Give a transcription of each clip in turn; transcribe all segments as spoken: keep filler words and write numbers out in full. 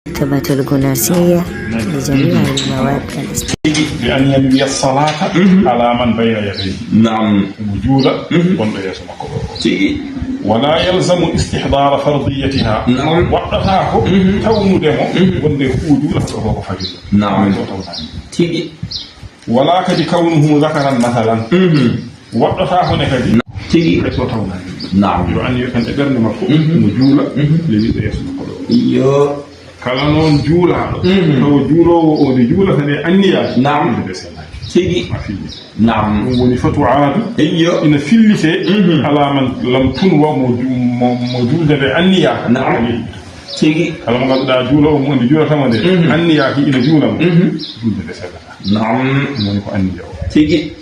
المكتبة القناسية لجميع المواد الإسلامية. بأن ينوي الصلاة على من بين يديه. Naam. Omo juula wonɗo yeeso makko ɗo. Tigi. ولا يلزم استحضار فرضيتها. Naam. Waɗɗataako tawnude mo wonde ko o juulata ɗo ko farilla. Naam. So tawnaani. Tigi. Wala kadi kawnuhu zakaran masalan. Waɗɗotaako ne kadi. Tigi. Hay so tawnaani. Naam. Yo anniyo tan e ɓernde makko, omo juula, le wiɗo yeeso makko ɗo. Iyo. Kala noon juulaaɗo, tawa juuloowo o nde juulata nde anniyaaki. Naam. Ɗum de sellaaki. Tigi. Ma filli. Naam. Ɗum woni fatu aadu. Iyo. Ina fillitee ala man lam tunwa mo ju-, mo, mo juulde nde anniyaaka. Naam. Tigi. Kala mo ngannduɗaa juuloowo mo nde juulatama nde anniyaaki ina juulama. Juulde nde sellataa. Naam. Ɗum woni ko anniya o. Tigi.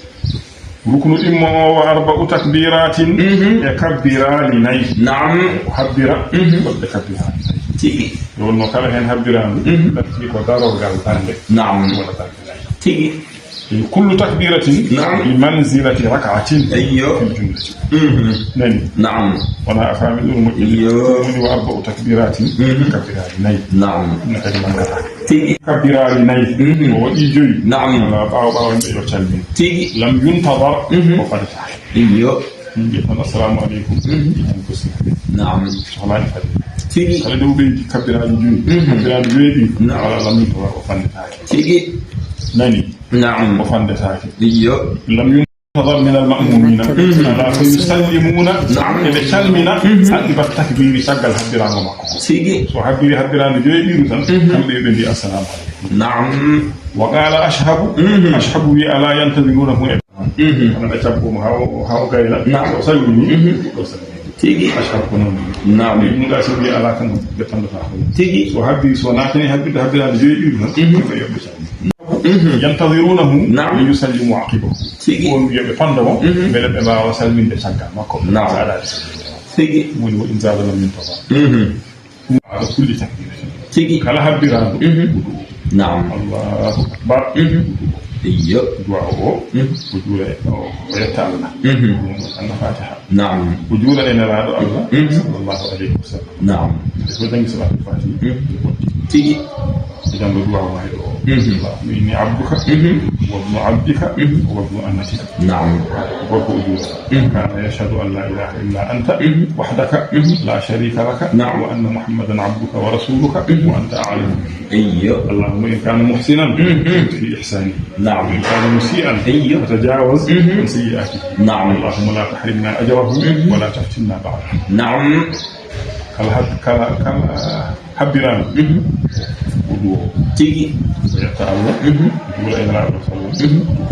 Ruknu ɗimmoowo o wa arba'u takbiratin, e kabbiraali nayi. Naam. O habbira, waɗde kabbiraali nayi. Tigi. Nde wonnoo kala heen habbiraandu, ɗatti ko darorgal darnde. Naam. Walla darnde nayi. Tigi. E kullu takbiratin bi manzilati rak'atin. Ayyo. Fil jumlati. Nani? Naam. Wona a faami ɗum moƴƴi. Iyo. Woni wa arba'u takbiratin, kabbiraali nayi. Naam. Ɗum kadi manngataa. Tigi. Kabbiraali nayi. O waɗi joyi. Naam. Wala ɓaawo ɓaawo yimɓe yo calmin. Tigi. Lam yuntazar. O fadata. Iyo. Min mbiya tan, "Assalamu aleykum." Tan ko sirri. Naam. Sohlaa e fadde. Tigi. Kala nde o ɓeydi kabbiraali joyi. Kabbiraali joyi ɗi. Naam. Wala lam yuntazar o fandetaake. Tigi. Nani? Naam. O fandetaake. Iyo. Lam yuntazar min al ma'mumina. Ala fa yusallimuna. Naam. Eɓe calmina. Aqiba takbiri caggal habbiraango makko. Tigi. So habbiri habbiraango joyi ɗiɗo tan. Kamɓe ɓe mbiya, "Assalamu aleykum." Naam. Wa qala Ashhabu, Ashhabu wi, "Ala yantazirunahu." Kono ɓe cabbo mo haa o, haa o gayna. Naam. O salmini, o salmini. Tigi. Ashhab ko noon. Naam. Ɗum ɗa so wi ala kan ɓe pandata ko. Tigi. So habbi, so naatani habbirde, habbiraade joyi ɗiɗo tan, ko yoɓɓe calmini. Yantazirunahu. Naam. Yusallimu aqibahu. Tigi. On wiya ɓe panda mo, mbele ɓe mbaawa salminde caggal makko. Naam. So alaa salminde. Tigi. Woni wa in zada lam yuntazar. Ala kulli takbiratin. Tigi. Kala habbiraandu. Naam. Allahu akbar. Iyo. Du'a o, o juula e, o, o yetta Allah. Ɗum woni Fatiha. Naam. O juula e Nelaaɗo Allah, sallallahu alayhi wa sallam. Naam. E ko janngi Salaatul Fatiha. Tigi. E janngo du'a o mayɗo o. Allahumma inni abduka, wa ibnu abdika, wa ibnu amatika. Naam. Gorko o juula. كان يشهد أن لا إله إلا أنت وحدك لا شريك لك، نعم. وأن محمدا عبدك ورسولك، وأنت أعلم به. أيوه. اللهم إن كان محسنا في إحسانه، نعم. وإن كان مسيئا، أيوه. فتجاوز عن سيئاته. نعم. اللهم لا تحرمنا أجره، ولا تفتنا بعده. نعم. Kala hab-, kala, kala habbiraandu. Ko du'o. Tigi. Ko yetta Allah. Juula e Nelaaɗo sallallahu alayhi wa sallam.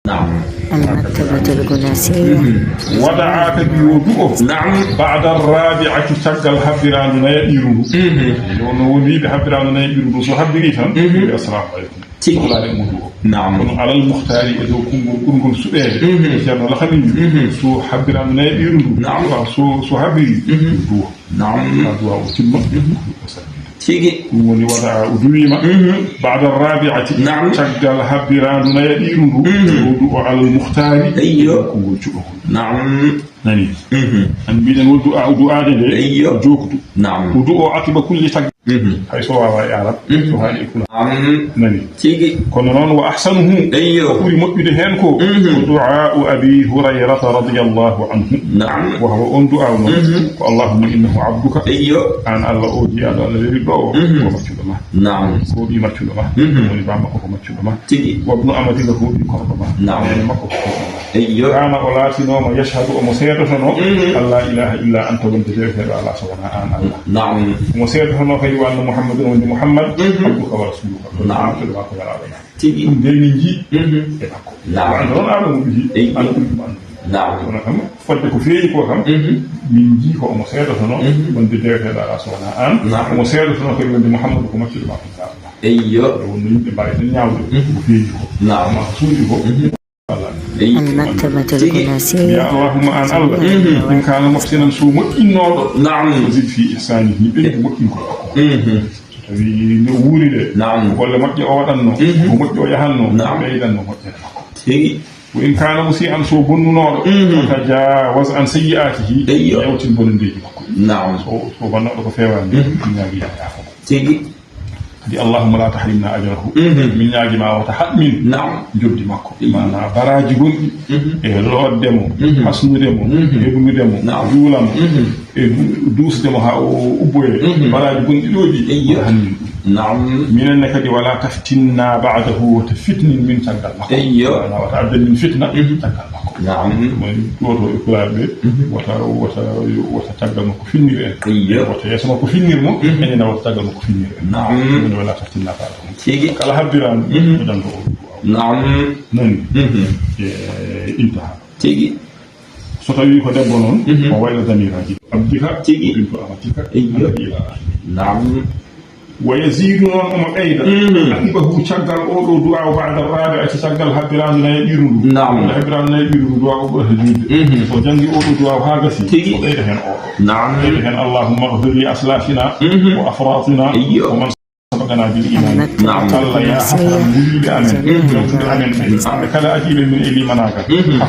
Naam. المكتبة القناسية. Wada'a kadi yo du'o. Naam. Ba'da rabi'ati, caggal habbiraandu nayaɓiru ndu. Yo no wondiiɓe habbiraandu nayaɓiru ndu, so habbiri tan, wi assalamu aleykum. Tigi. Sohlaade mo du'o. Naam. Kono alal mukhtaari e dow konngol ɓurngol suɓeede. Ceerno Laxamiyu. So habbiraandu nayaɓiru ndu. Naam. So, so habbiri, du'o. Naam. Addu'a o timma. Tigi. Ɗum woni wada'a o duwiima. Ba'da rabi'ati. Naam. Caggal habbiraandu nayaɓiru ndu. O du'o alal mukhtaari. Ayyo. Ko ngol cuɗo ngol. Naam. Nani? An mbiɗen o du'a, o du'aade nde. Ayyo. Jookdu. Naam. O du'o aqiba kulli tag-, hay so waawa e Arab, so haali e Pulaar. Naam. Nani? Tigi. Kono noon, wa ahsanuhu, ayyo, ko ɓuri moƴƴude heen ko, ko du'aa'u Abi Hurayrata radiyallahu anhu. Naam. Wa huwa on du'aaw noon, ko allahumma innahu abduka, ayyo, aan Allah o jiyaaɗo Allah leliɗo o, ko maccuɗo ma. Naam. Ko ɓii maccuɗo ma. Woni baaba makko ko maccuɗo ma. Tigi. Wa ibnu amatika ko ɓii korɗo ma. Naam. Neene makko ko korɗo ma. Ayyo. Kaana o laatinooma yashhadu omo seedotonoo, an laa ilaaha illa anta wonde deweteeɗo alaa so wonaa aan Allah. Naam. Omo seedotonoo kadi wa anna Muhammadan wonde Muhammad, abduka wa rasuluka. Naam. Maccuɗo ma ko yaraaɗo ma. Tigi. Ɗum de min njii e makko. Naam. Wa anta noon aɗa mo ɓii. Ayyo. Aɗa ɓuri ɗum anndude. Naam. Kono kam, fodde ko feeñi ko kam, min njii ko omo seedotonoo, wonde deweteeɗo alaa so wonaa aan. Naam. Omo seedotonoo kadi wonde Muhammadu ko maccuɗo ma ko yaraaɗo ma. Ayyo. Ɗo wonno yimɓe mbaawi tan ñaawde ko feeñi ko. Naam. Amma ko suuɗi ko, Ayyo. المكتبة القناسية. Mbiya allahumma aan Allah, in kaana muhsinan, so moƴƴinnooɗo, naam, zid fi ihsanihi, ɓeydu moƴƴingol makko. So tawi nde o wuuri nde, naam, golle moƴƴe o waɗanno, ko moƴƴo o yahanno, naam, ɓeydanno moƴƴere makko. Tigi. Wa in kana musi'an, so bonnunooɗo, mhm, fatajawaz an sayyi'atihi, eyyo, yawtin bonandeeji makko. Naam. So, so bonnooɗo ko feewaani, mhm, min ñaagi yaa yaafo mo. Tigi. Kadi, Allahumma la tahrimna ajrahu. Mhm. Min ñaagi ma wota haɗ min, naam, njoɓdi makko. Eyyo. Maanaa baraaji gonɗi, mhm, e lootde mo, mhm, hasnude mo, mhm, heɓnude mo, naam, juula mo. Mhm. E du-, duusde mo haa o ubboyee. Mhm. Baraaji gonɗi ɗo ɗi, eyyo, wota haɗ min ɗum. Naam. Minen ne kadi, wala taftinna ba'dahu, wota fitnin min caggal makko. Eyyo. Wala, wota addan min fitna, mhm, caggal makko. Naam. Ɗum woni ɗo to e pulaaɓe ɓe, mhm, wota, wota, wota caggal makko finnir en. Eyyo. Wota yeeso makko finnir mo, mhm, enen wota caggal makko finnir en. Naam. Ɗum woni wala taftinna ba'dahu. Tigi. Kala habbiraandu, mhm, o jannga o du'a. Naam. Nani? Mhm. E, intaha. Tigi. So tawii ko debbo noon, mhm, o wayla damiraaji. Abdika, tigi, bintu amatika, eyyo, ila akhiri. Naam. Wa yazidu, noon omo ɓeyda. Mhm. Aqibahu, caggal oo ɗoo du'a o, ba'da rabi'ati, caggal habbiraandu nayaɓiru ndu. Naam. Habbiraandu nayaɓiru ndu du'a o ɓurata juutde. Mhm. So janngi oo ɗoo du'a o haa gasi, tigi, o ɓeyda heen oo ɗoo. Naam. Ɓeyda heen, Allahumma ighfir li aslafina, mhm, wa afratina, eyyo, wa man sabaqana bil iman. Naam. Allah, ya hasana, wullude amen, mhm, yawtude amen ɓe. Naam. Kala adiiɓe min e limanaagal. Mhm.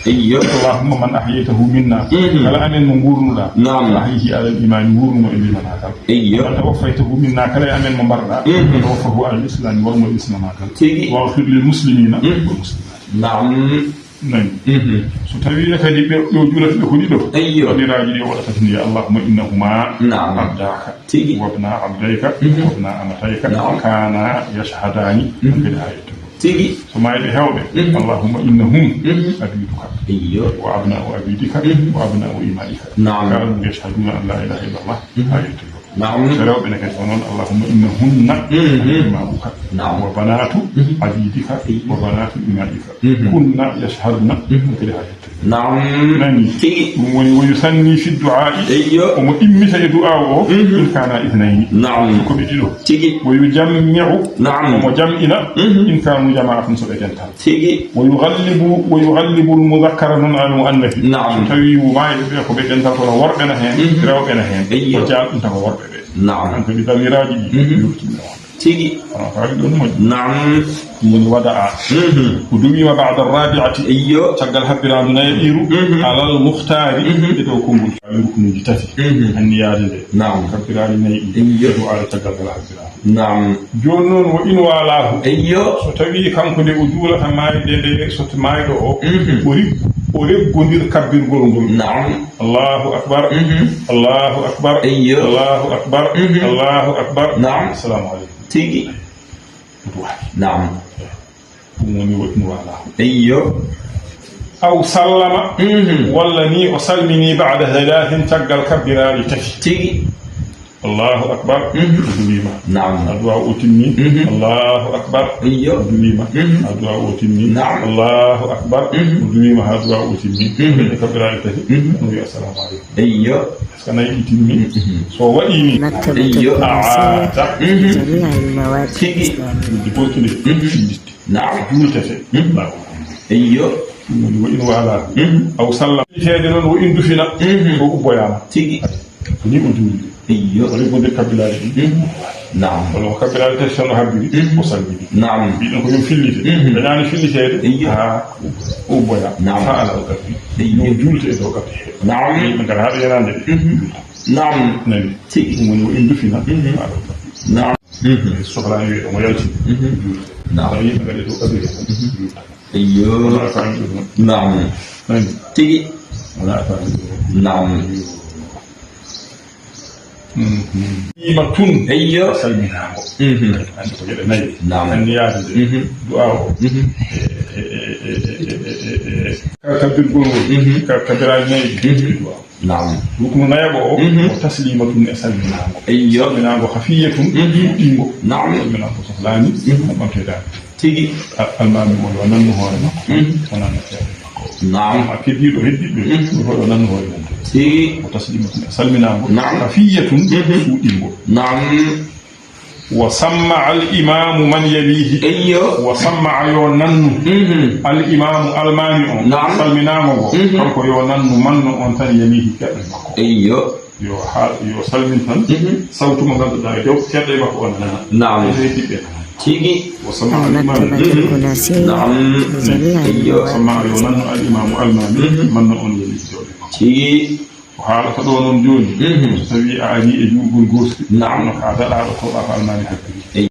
Eyyo. Allahumma man ahyaytahu minna. Mhm. Kala amen mo nguurnuɗaa. Naam. Ahyihi ala al iman, nguurnu mo e limanaagal. Eyyo. Man tawaffaytahu minna, kala e amen mo mbarɗaa. Mhm. Tawaffahu ala al islam, war mo e islamaagal. Tigi. Waghfir lil muslimina, mhm, wal muslimat. Naam. Nani? Mhm. So tawii kadi ɓe, ɗo juulata ɓe ko ɗiɗo. Eyyo. Damiraaji ɗi o waɗata tun, ya Allahumma innahuma, naam, abdaka. Tigi. Wabna abdayka, mhm, wabna amatayka, naam, kana yashhadani, mhm, kadi haa yettude. Tigi. So maayɓe heewɓe, mhm, Allahumma innahum, mhm, abiduka. Eyyo. Wa abna'u abidika, mhm, wa abna'u ima'ika. Naam. Kanu yashhaduna an la ilaha illallah, mhm, haa yettude. Naam. So rewɓe ne kadi ko noon, Allahumma innahunna, mhm, ima'uka. Naam. Wa banatu, mhm, abidika, eyyo, wa banatu ima'ika. Mhm. Kunna yashhadna, mhm, kadi haa yettude. Naam. Nani? Tigi. Ɗum woni, wa yusanni fi du'a'i. Eyyo. Omo immita e du'a o, mhm, in kana ithnayni. Naam. Ko ɓe ɗiɗo. Tigi. Wa yujammi'u. Naam. Omo jam'ina, mhm, in kanu jama'atan, so ɓe dental. Tigi. Wa yughallibu, wa yughallibu al-mudhakkara duna al-mu'annath. Naam. So tawi maayɓe ɓe ko ɓe dental, kono worɓe na heen, mhm, rewɓe na heen. Eyyo. O jaal ɗum tan ko worɓe ɓe. Naam. An kadi damiraaji ɗi, mhm, yurtinno. Tigi. Kono fawi ɗon moƴƴi. Naam. Ɗum woni wada'a. Mhm. Ko duwiima ba'da rabi'ati. Eyyo. Caggal habbiraandu nayaɓiru. Mhm. Alal mukhtaari. Mhm. E dow konngol. Fawi rukunuuji tati. Mhm. Anniyaade nde. Naam. Habbiraani nayi ɗi. Eyyo. E dow aade caggal ngal habbiraandu. Naam. Jooni noon, wa in walaahu. Eyyo. So tawii kanko nde o juulata maayde nde, so t-, maayɗo o, mhm, o rig-, o reggondir kabbirgol ngol. Naam. Allahu akbar. Mhm. Allahu akbar. Eyyo. Allahu akbar. Mhm. Allahu akbar. Naam. Assalamu aleykum. Tigi. Ɗum waɗi. Naam. Ɗum woni wa in walaahu. Eyyo. Aw sallama. Mhm. Walla ni o salmini ba'da thalathin, caggal kabbiraali tati. Tigi. Allahu akbar. Mhm. O duwiima. Naam. Addu'a o timmi. Mhm. Allahu akbar. Eyyo. O duwiima. Mhm. Addu'a o timmi. Naam. Allahu akbar. Mhm. O duwiima haa addu'a o timmi. Mhm. Ɓe kabbiraali tati. Mhm. O wi assalamu aleykum. Eyyo. Est-ce que nayi ɗi timmi? Mhm. So waɗi ni. Maktabatu Eyyo. Tunisiyya Aata. Mhm. Jami'al Mawaqi Tigi. Islamiyya. Ɗum di bontude. Mhm. Naam. Juultete. Mhm. Ɓaawo. Eyyo. Ɗum woni wa in walaahu. Mhm. Aw sallam. Filliteede noon wa in dufina. Mhm. O ubboyaama. Tigi. Ko ni o juuli. Eyyo. O reggondir kabbiraali ɗi. Mhm. Naam. Walla ko kabbiraali tati tan o habbiri, mhm, o salmini. Naam. Mbiɗen ko yo fillite. Mhm. Ɓe naani filliteede. Eyyo. Haa o ubboya. Naam. Haa ala o gabbi. Eyyo. Yo juulte e dow gabbe he. Naam. Yimɓe ngara haa ɓe yanaande ɓe. Mhm. Juulta. Naam. Nani? Tigi. Ɗum woni wa in dufina. Mhm. Haa ɗo gabbi. Naam. Mhm. Sohlaa wi'e omo yalti. Mhm. Juulta. Naam. Walla yimɓe ngara e dow gabbe he. Mhm. Juulta. Eyyo. Wala faami ɗum. Naam. Nani? Tigi. Wala faami ɗum. Naam. Eyyo. Mhm. Ima tun. Eyyo. Salminaango. Mhm. Anndi ko geɗe nayi. Naam. Anniyaade nde. Mhm. Du'a o. Mhm. E, e, e, e, e, e, e, e. Ka, kabbirgol ngol. Mhm. Ka, kabbiraali nayi. Mhm. Du'a. Naam. Ruknu nayaɓo o, mhm, ko taslimatun e salminaango. Eyyo. Salminaango khafiyatun, mhm, fuɗɗiingo. Naam. Salminaango sohlaani, mhm, mo ɓamteedaani. Tigi. A-, almaami o yo nannu hoore makko. Mhm. O nanna seeɗa makko. Naam. Amma keddiiɗo heddiiɓe, mhm, ɗum ko yo nannu hoore mum. Tigi. Ko taslimatun e salminaango. Naam. Khafiyatun, mhm, fuɗɗiingo. Naam. Wa samma al imaamu man yalihi. Eyyo. Wa samma yo nannu. Mhm. Al imaamu almaami on. Naam. Salminaango ngo. Mhm. Kanko yo nannu manno on tan yalihi keɗɗo makko. Eyyo. Yo ha-, yo salmin tan. Mhm. Sawtu mo ngannduɗaa e dow keɗɗo makko on nana. Naam. E dow heddiiɓe nana. Tigi. وسمع الإمام. Naam. Iyo. Sama yo nanno al imamu almami manno on woni jooɗo. Tigi. Ko haalata ɗo noon jooni, so tawi a ari e juulgol gooski, Naam. Kono ka daɗaaɗo ko ɓaata almami hakkille.